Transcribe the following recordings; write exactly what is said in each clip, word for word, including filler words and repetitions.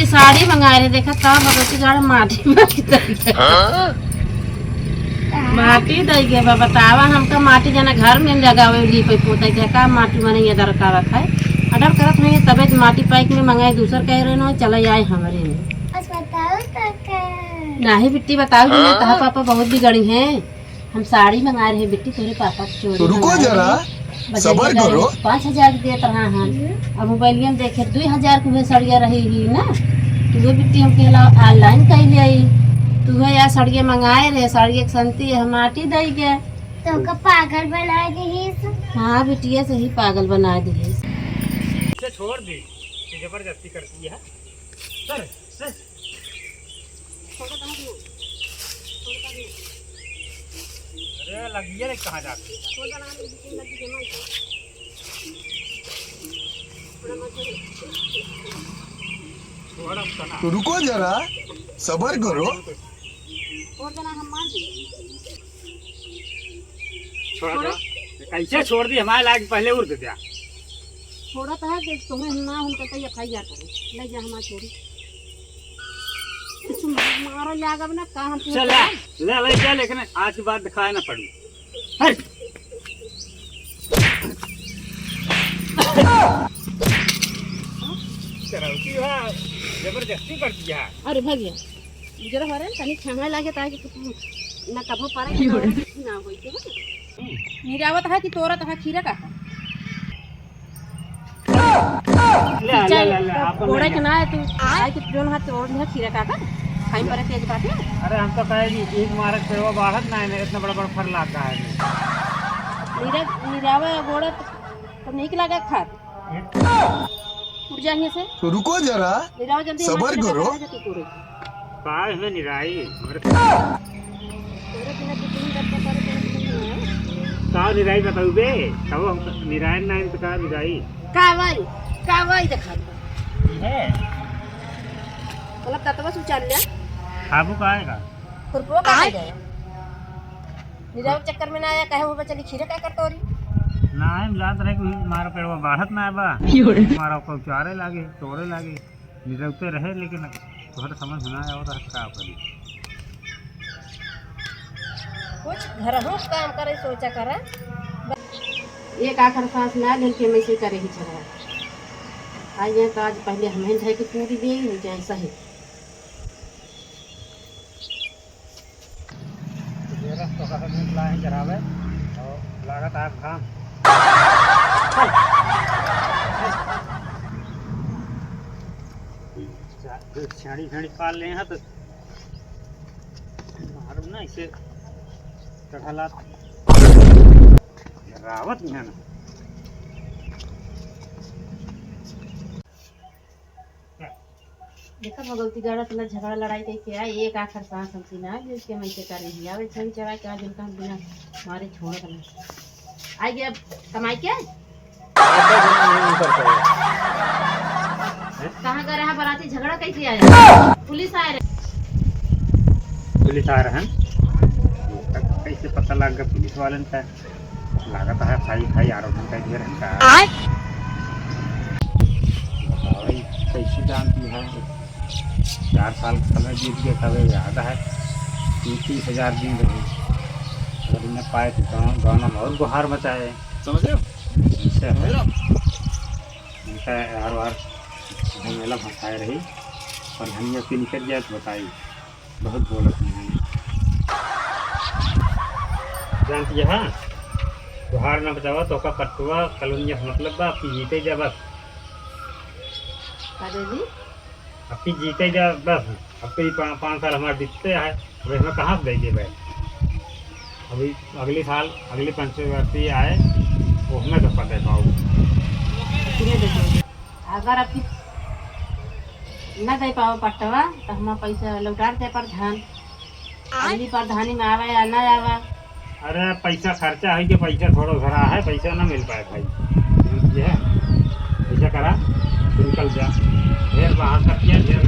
साड़ी मंगाए रहे, देखा तब भगवती गाड़ माटी माटी दई गए। हाँ? माटी दई गए बा, बतावा, हमका माटी जाना घर में लगावे, लीपे पोते के का माटी मने ये दरकार है। ऑर्डर करत नहीं, तबे तो माटी पैक में मंगाए, दूसर कह रहे ना, चले आए हमरे में। बस बताओ तो का? नाही बिट्टी, बताओ भी ना, हाँ? तहा पापा बहुत बिगड़ी हैं। हम साड़ी मंगाए रहे बिट्टी, तोरे पापा के चोरी तो रुको मंगाए जरा, रहे। बजरिया सबर गए करो। रहे, पाँच हजार के देत रहा हाँ। हम्म। अब मोबाइलिया में देखे, दुई हजार के हुए सड़िया रही ही ना। तू बिट्टी हम कहला ऑनलाइन कह ले आई। तू है यार सड़िया मंगाए रहे, सड़िया के संती हम माटी दई गए। तो का पागल बना दी ही। हाँ, बिटिया से ही पागल बना दी ही। इसे छोड़ दे, ये जबरदस्ती करती है। सर, सर। अरे, लगिए रे, कहाँ जाते हैं? छोड़ अब तना। तो रुको जरा, सबर करो। छोड़ देना, हम मान गए। छोड़ छोड़ो। दो। कैसे छोड़ दी? हमारे लायक पहले उड़ दे दिया। छोड़त है कि तुम्हें ना हम कहते एफ आई आर करो। ले जा हमारी छोड़ी। कुछ मारो लागब ना का हम चल ले, ले, ले जा, लेकिन आज के बाद दिखाए ना पड़ी। हट। करौती बा, जबरदस्ती कर दिया। अरे भगिया, जरा हमारे तनी क्षमा लागे ताकि कुछ ना कभो पारा के ना होई के हो। निरावत है कि तोरत है खीरा का है? ले, ले, ले, ले, आपन घोड़े ले के ले। ना है तू, आए कि जोन हाथ तोड़ लिया खीरा का का? खाई परे तेज बाटे। अरे हम तो कहे कि एक मारक पेड़वा बाढ़त ना है, इतना बड़ा बड़ा फर लाग का है। निरा-, निरावा घोड़ा तो, तो नीक लागे खात। उठ जा यहाँ से। तो रुको जरा, ले जाओ जल्दी, सबर हमारे करो। जगह पे तू पूरे। का हमें निराई? हमरे तोरे बिना दो तीन गप्पा करे, तोरे बिना नहीं है। का निराई बताऊ बे? तब हम निराई ना तो का निराई? का भाई? का भाई देखा? है। मतलब तत्व सुचार लिया। खाबू का आएगा? खुरपो का आए? खाएगा? निराई चक्कर में ना आया, कहे वो बचली खीरे का कर तोरी? ना, हम जात रहे कि हमारा पेड़वा बाढ़त ना बा। यो रे। हमारा को चारे लागे, तोड़े लागे। निरौते रहे, लेकिन तोहरे समझ में ना आवत है, का करी? कुछ घरहू काम करे, सोचा करा। एक आखर सांस ना लेके मैं से करे ही चला। आज ये तो आज पहले हम ही ढाई के पूरी दे, नहीं जाए सही। ये रस तो कसम निकला है जरावे, और लागत है घाम। छेड़ी छेड़ी पाल ले हैं तो मालूम ना इसे चढ़ाला रावत नहीं है ना। देखा भगवती गाड़ा तला झगड़ा लड़ाई कई के आए, एक आखर सांस हमसे ना आए, जिसके मैं से कर रही आवे, छड़ी चढ़ा के आज उनका हम बिना मारे छोड़त ना। आ गया कमाई के? कहाँ गए रहा बराती, झगड़ा कैसे आया? पुलिस आए रहे। पुलिस आए रहे हैं? तब कैसे पता लग गया पुलिस वालन का? लागत है खाई खाई आरो ढंग का घेर है का? आय? बताओ, ये कैसे जानती है? चार साल का समय बीत गया, तबे याद है। तीस, तीस हजार दिन रहे। अगर इन्हें पाए तो गाँव, गाँव में और गुहार मचाए। समझ रहे हो? ऐसे है। समझ रहे हो? इनका यार वार झमेला फंसाए रही। और धनिया पी निकल जाए तो बताई। बहुत बोलत नहीं। जानती है, हाँ? तुहार ना बचावा, तो का पट्टवा कॉलोनिया से मतलब बा, आपकी जीते जा बस। का दे दी? आपकी जीते जा बस। अब तो ये पा-, पाँच साल हमारे बीतते हैं, अब इसमें कहाँ से दे दे भाई? अभी अगले साल, अगली पंचायती आए, उसमें तो पता पाओ। कितने दे दो? अगर आपकी ना दे पाओ पट्टवा, तो हमारा पैसा लौटा दे प्रधान। आय? अगली प्रधानी में आवे या ना आवे। अरे, पैसा खर्चा है कि पैसा थोड़ा घरा है, पैसा ना मिल पाए भाई। ये है, ऐसा करा, तू निकल जा। ढेर बाहर तक किया, ढेर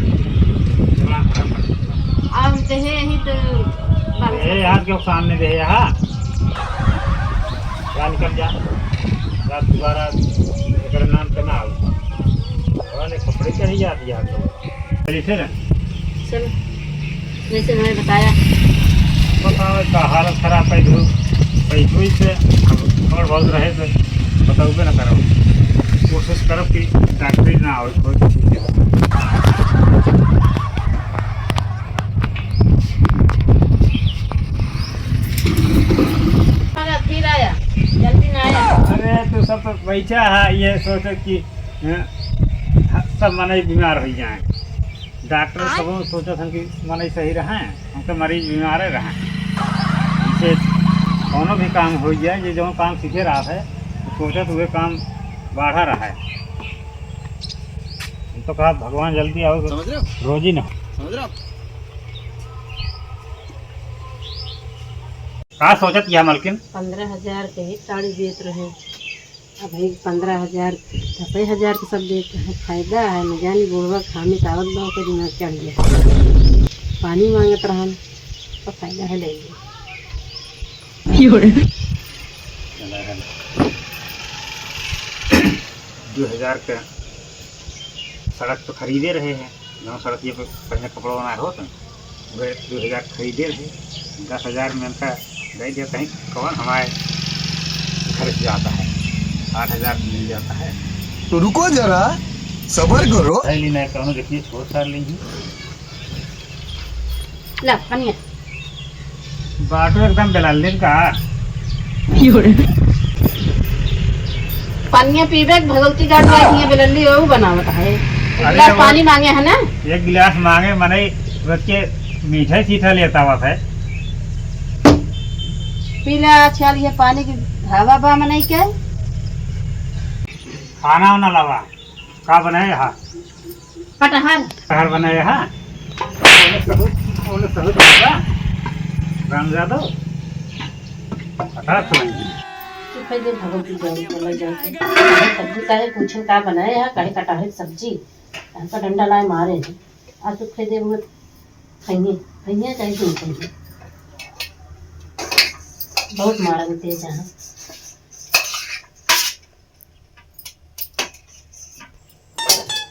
दिमाग खराब कर दिया। अब जहे यही तो बाहर ए, यार, क्यों सामने दे यहाँ? जा, निकल जा। रात दोबारा एकर नाम पे ना आओ। वाले कपड़े के ही याद, याद हो। चलिए फिर। चलो, जैसे उन्होंने बताया। बताओ, का हालत खराब है, धूप, पैसों ही से थोड़ा बहुत रहे तो बताओगे ना करो। कोशिश करो कि डॉक्टरी ना हो, कोई ठीक है। फिर आया, जल्दी ना आया। अरे, तो सब तो बैठा है, ये सोचे कि, हैं, सब मनई बीमार हो जाए। डॉक्टर आय? सब सोचत हन कि मनई सही रहे, हम तो मरीज बीमारे रहे। इसे कौनो भी काम हो जाए, ये जो काम सीखे रहा है, सोचत हुए काम बढ़ा रहा है। हम तो कहा, "भगवान जल्दी आओ, समझ रहे हो? रोजी ना हो।" समझ रहे हो? का सोचत यह मलकिन? पन्द्रह हजार के एक साड़ी देत रहे, अब एक पन्द्रह हजार, दसे हजार के सब देत रहे। फायदा है, न जानी बुढ़वा खामी तावत बा, ओकर दिमाग चढ़ गया। पानी मांगत रहन, तो फायदा है, ले लिया। दो हजार के सड़क तो खरीदे रहे हैं, जौन सड़क ये पे पहले कपड़ा बनाए होत, वह दो हजार खरीदे रहे, दस हजार में उनका दे दिया, कहीं कौन हमारे घर से जाता है, आठ हजार मिल जाता है। तो रुको जरा, सबर करो। पहली नहीं कौनो देखिए, छोड़ कर ली। ला, पनिया। बाटो एकदम बेलालिन का। पनिया पीबे, भगवती घाट में हियाँ बेलल्ली, वो बनावत है। अरे गिलास वो पानी मांगे है ना? एक गिलास मांगे, मने उसके मीठा सीठा लेता हुआ है। पी ले, आजकल ये पानी की हवा बा मनई के। खाना वाना लावा, का बनाए हा? कटहर। कटहर बनाए हा? ओने सहु, ओने सहु दादा। राम यादव। कटहर खिलाएंगे। तू कह दे भगवती जान को लग जाते। सब्जी काहे पूछे का बनाए हा? काहे कटहर की सब्जी? हमका डंडा लाए मारे हैं। आज तू कह दे वो खइए, खइए चाहे तुम खइए। बहुत मारा भी तेज है।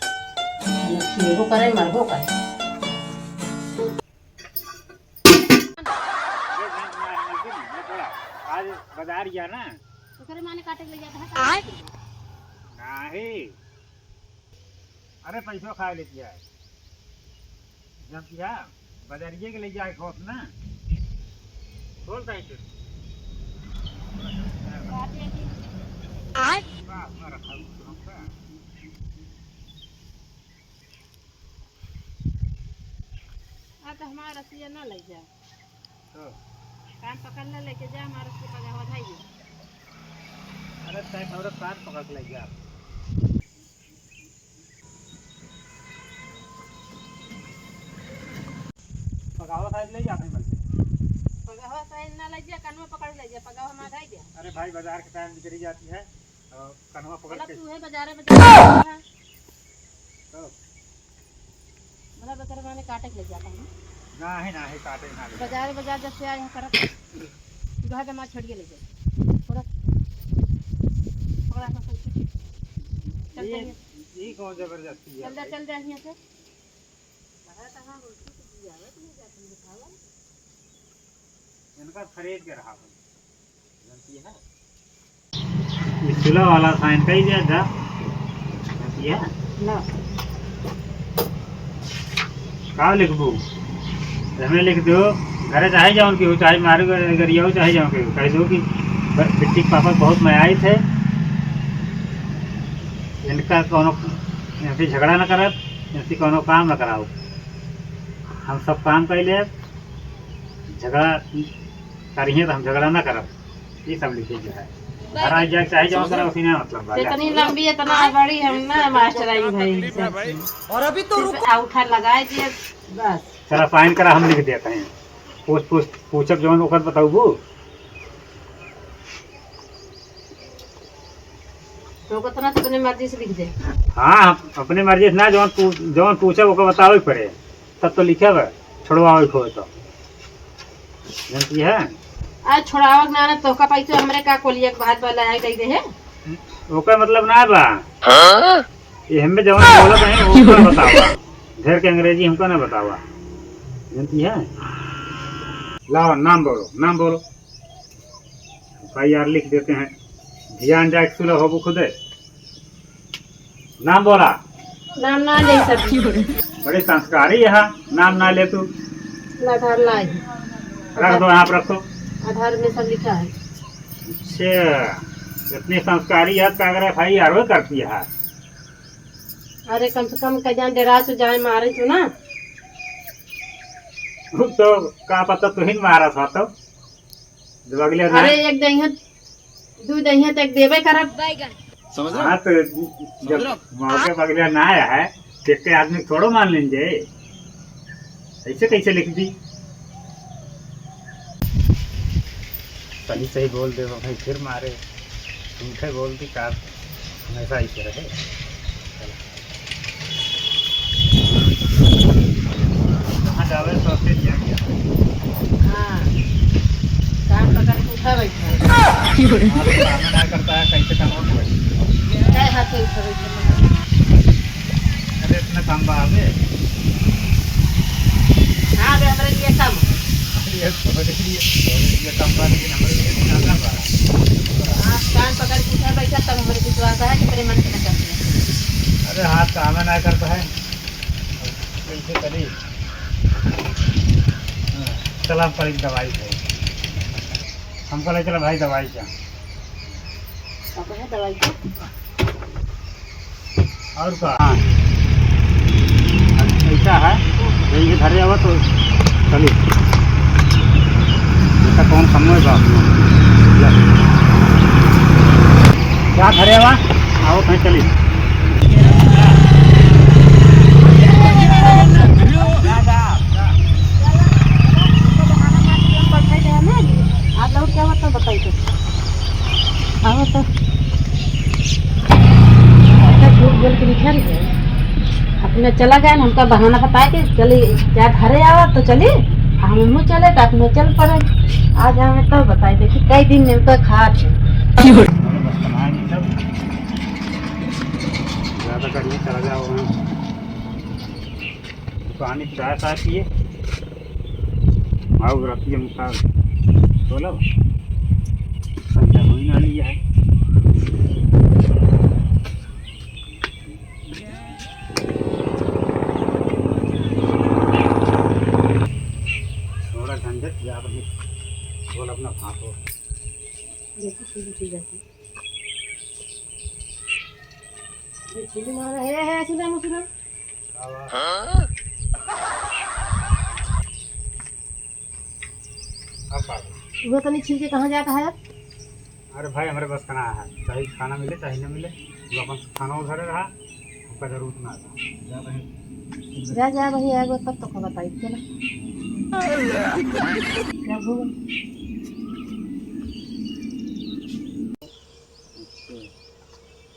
खिएबो करे, मरबो करे। आज बाजार गया ना? ओकरे माने काटे के ले जाता है। आय? नहीं। अरे पैसो खा लेती है। जब किया, बजरिए के ले जाए खोस ना। खोल दे इसे। आय? बा, बा, रखा हुआ तो हमका। आ तो हमारा रसिया ना ले जा। तो? कान पकड़ ले, लेके जा, हमारा रसिया पगावा धाई दे। अरे, तय थोड़ा कान पकड़ के ले जा। पगावा साइड ले जाते हैं बल्कि। पगावा साइड ना ले जा, कनवा पकड़ ले जा, पगावा हमारा है क्या? अरे भाई, बाजार के टाइम निकली जाती है, और कनवा पकड़ मतलब के तू है बाजारे, बाजारे है। तो? मतलब एकर माने काटे के ले जाता है ना? ना है, ना है, काटे ना ले। बाजारे, बाजार जब से आए हैं करत, दूल्हा जमा छड़िए ले जाए। थोड़ा पकड़ा था सही से। चल ये, जाइए। ये कौन जबरदस्ती है चल जा, भाई? चल जा यहाँ से। इनका खरीद के रहा भाई। जानती है? ये चूल्हा वाला साइन कही दिया जा। जानती है? ना। का लिखबू? हमें लिख दो, घरे चाहे जाओ उनकी हो, चाहे मारे गरिया हो, चाहे जाओ के हो। कह दो कि ब-, बिट्टी के पापा बहुत मयाई थे। इनका कौनो, इनसे झगड़ा न करब, इनसे कौनो काम न कराओ। हम सब काम कर लेब, झगड़ा करिहे तो हम झगड़ा ना करब। ये सब लिखे जो है। घर आ जाए, चाहे जौन करे, उसी में मतलब बा। इतनी लंबी, इतना बड़ी हम ना मास्टर आई भाई। और अभी तो रुको। आ उठा लगाए दिए, बस। चला साइन करा, हम लिख देते हैं। पूछ, पूछ, पूछब जौन ओकर बताऊबू। तो कितना तो अपने मर्जी से लिख दे। हाँ, अपने मर्जी से ना, जौन पू-, जौन पूछब ओकर बतावे के पड़े। तब तो लिखे बा, छोड़वावे के होए तो। जानती है? आज छोड़ावक ना, ना तोहका पैसे हमरे का कोलिया के भात वाला आए दे दे है। ओकर मतलब ना बा। हाँ? ये हमें जवन बोलत है, ओकर बतावा। ढेर के अंग्रेजी हमको ना बतावा, जानती है? लाओ, नाम बोलो, नाम बोलो। एफ आई आर लिख देते हैं। ध्यान जाए, सुनो होबू खुदे। नाम बोला। नाम ना ले सर। बड़ी संस्कारी है, नाम ना ले तू। आधार ना है। रख दो, यहाँ पर रखो। आधार में सब लिखा है। अच्छा, इतनी संस्कारी है तो अगर एफ आई आर वो करती है। अरे कम से कम कह जाए, डरा तो जाए, मारे तो ना। वो तो का पता तू ही मारा था तो। जब अगले अरे ना एक दहिया, दू दहिया तक देबे करब। समझ रहे हो? हाँ, तो जब समझ रहे हो? मौके पर अगले ना आया है, तो एक आदमी थोड़ो मान लेंगे। ऐसे कैसे लिख दी? सही सही बोल दे भाई, फिर मारे। झूठे बोल दी का, हमेशा ऐसे रहे। चला। कहाँ जावे, सबसे दिया गया। हाँ। कान पकड़ के उठा बैठा। हाँ, तो काम ना करता है, कैसे काम होगा? क्या हाथ से उठा बैठा? अरे, इतना काम बा आवे। हाँ, बे, हमरे लिए काम। अरे, ये तो हमरे लिए, हमरे लिए काम बा, लेकिन हमरे लिए ज्यादा बा। हाँ, कान पकड़ के उठा बैठा, तब हमरे विश्वास है कि तेरे मन से ना करते। अरे, हाथ काम ना करता है। कैसे करी? हाँ, चला, हम करी दवाई खाई। हमको ले चला भाई दवाई क्या? अब है दवाई क्या? और का? हाँ। अब ऐसा है, यही घरे आवा तो चली। ऐसा कौन कम है बाप? जा। जा घरे आवा, आओ कहीं चली। आप लोग क्या होता बताइए। आओ तो। अच्छा, झूठ बोल के निकल गए। अपने चला गए, हमका बहाना बताए के चली, क्या घरे आवा तो चली, आ हम मुँह चले तो अपने चल पड़े। आज हमें तो बताए, देखी कई दिन में तो खात है। ज़्यादा गर्मी चला जाओ वहाँ। पानी चाय साय पिए। आओ रखिए मुखा। बोलो। संध्या होई ना लिया है। थोड़ा झंझट जा रही। बोल अपना भापो। देखो, सीधी चीज है। ये चीज मारा है, है, सुना, सुना। हाँ? अब बाबू। वो तनी छील के कहाँ जाता है? अरे भाई, हमरे बस का ना है, चाहे खाना मिले, चाहे न मिले, वो अपन खाना उधर रहा, हमका जरूरत ना था। जा भाई। जा, जा भाई, आएगो तब तो खबर पाई, चला। क्या हुआ?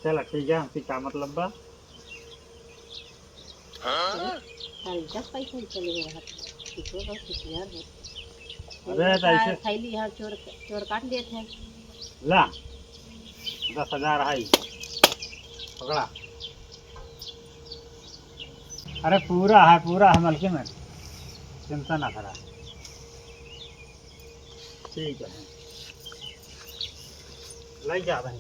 चला, ठीक है, हमसे का मतलब बा? हाँ? अरे, जब पैसा चले गए रहत, कितना बहुत होशियार हो। अरे, तो ऐसे थैली यहाँ चोर, चोर काट लेत हैं। ला, दस हजार है, पकड़ा। अरे, पूरा है, पूरा है, मलकिन, चिंता ना करा। ठीक है, लग जा भाई।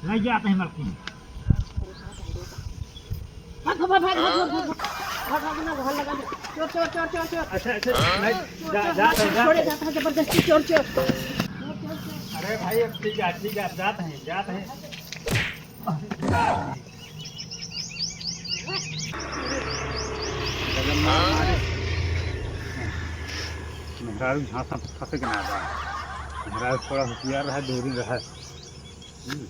लग जा भाई, मलकिन। भाग, भाग, भाग, भाग, भाग, भाग। भाग, भाग, ना, घर लगा दे। चोर, चोर, चोर, चोर, चोर। अच्छा, अच्छा, नहीं, चोर, जा, चोर, जा, मार, जा, छोड़े जा। जाता है जबरदस्ती, चोर, चोर। अरे भाई, अब ठीक है, ठीक है, अब जाते हैं, जाते हैं। मेहरारू झांसा में फंसे के ना बा। मेहरारू थोड़ा होशियार रहे, दूरी रहे। हम्म।